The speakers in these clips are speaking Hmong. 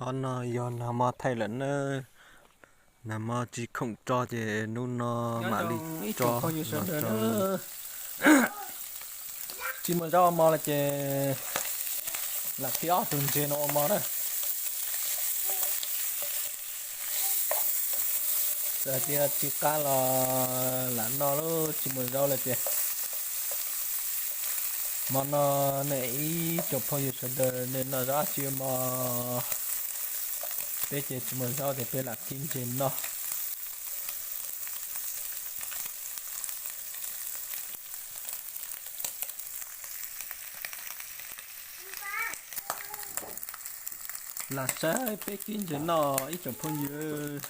Qhov no yog nag hmo thaij lawm na, nag hmo tsis khoom tso ces hnub no mam li tso. Tsis muaj zaub ua mov lawm ces lam khi ob tug ntses no ua mov na. Txawm hais tias tsis qab los lam noj lub tsis muaj zaub lawm ces hmo no nej ib tsoom phooj ywg sawv daws nej noj zaub tsis ua mov, peb ces tsis muaj zaub ces peb lam khi ntses noj. Lam saib peb khi ntses noj ib tsoom phooj ywg.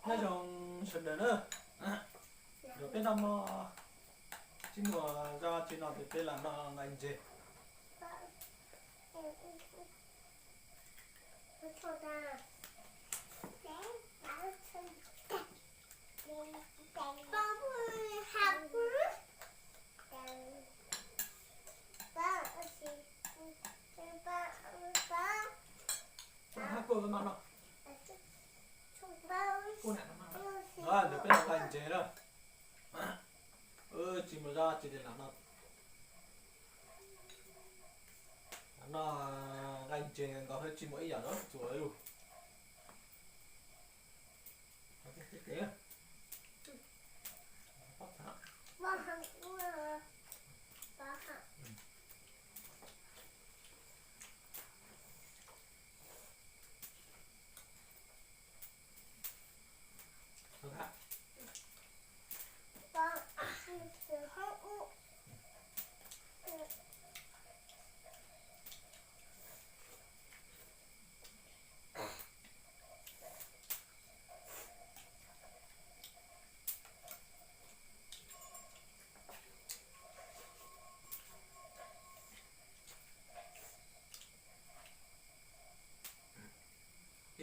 Nyob zoo sawv daws na, yuav peb noj mov, tsis muaj zaub tsis no ces peb lam noj nqaij ntses. Ntawm peb noj nqaij ntses na, tsis muaj zaub tsis li lam noj, lam noj nqaij ntses nkaus tsis muaj ib yam zaub txuas li.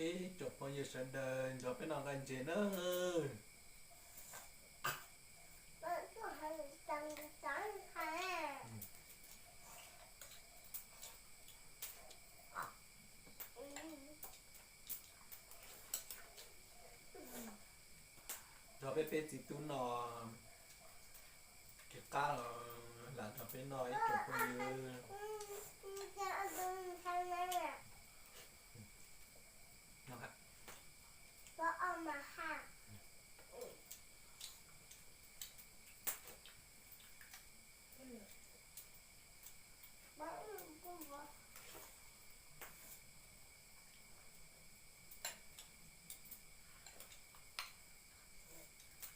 Ib tsoom phooj ywg sawv daws nrog peb noj nqaij ntses na. Nrog peb peb txiv tub no tsis qab los lam nrog peb noj ib tsoom phooj ywg.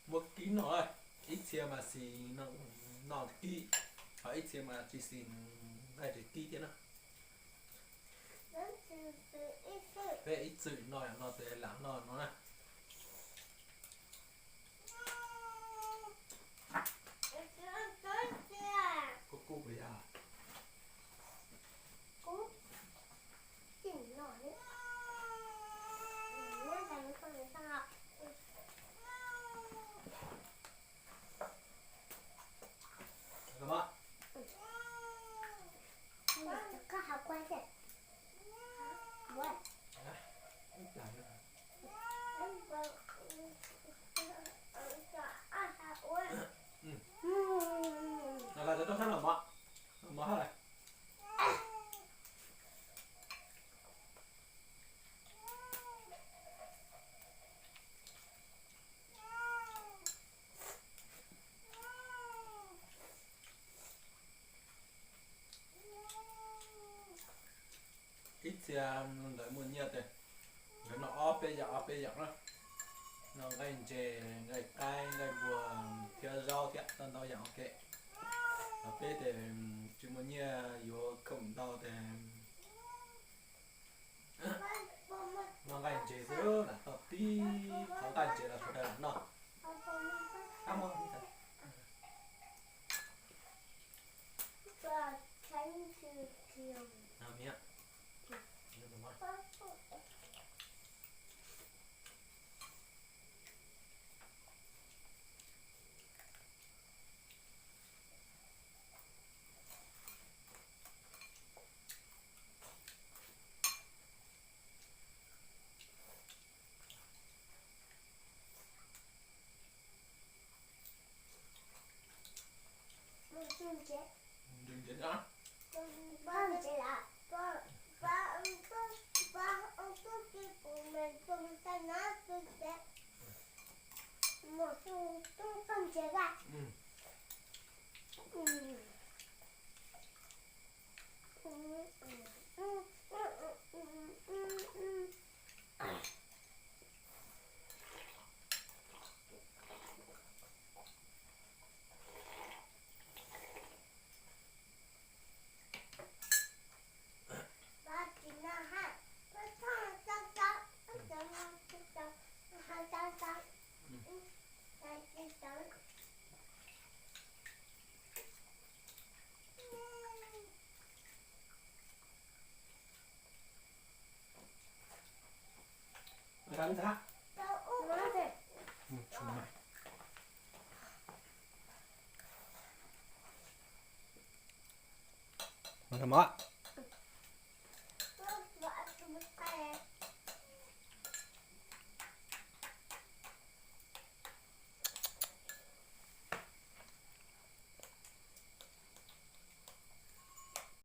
Muab kib noj, ib txhia mas xis noj kib, ho ib txhia mas tsis xis nqaij tsis kib thiab na. Peb ib txwm noj no ces lam noj no na. Kuj kuj puas yog? Ib txhia ntawd muaj nyiaj tes nkawd noj ob peb yam ob peb yam na, noj nqaij ntses, nqaij qaib, nqaij npua thiab zaub thiab tau ntau yam ua ke. Ho peb tes tsis muaj nyiaj yuav khoom ntau tes noj nqaij ntses xwb, lam tau tib qhov nqaij ntses los sawv daws lam noj. Ab, muab li ntawd. Mov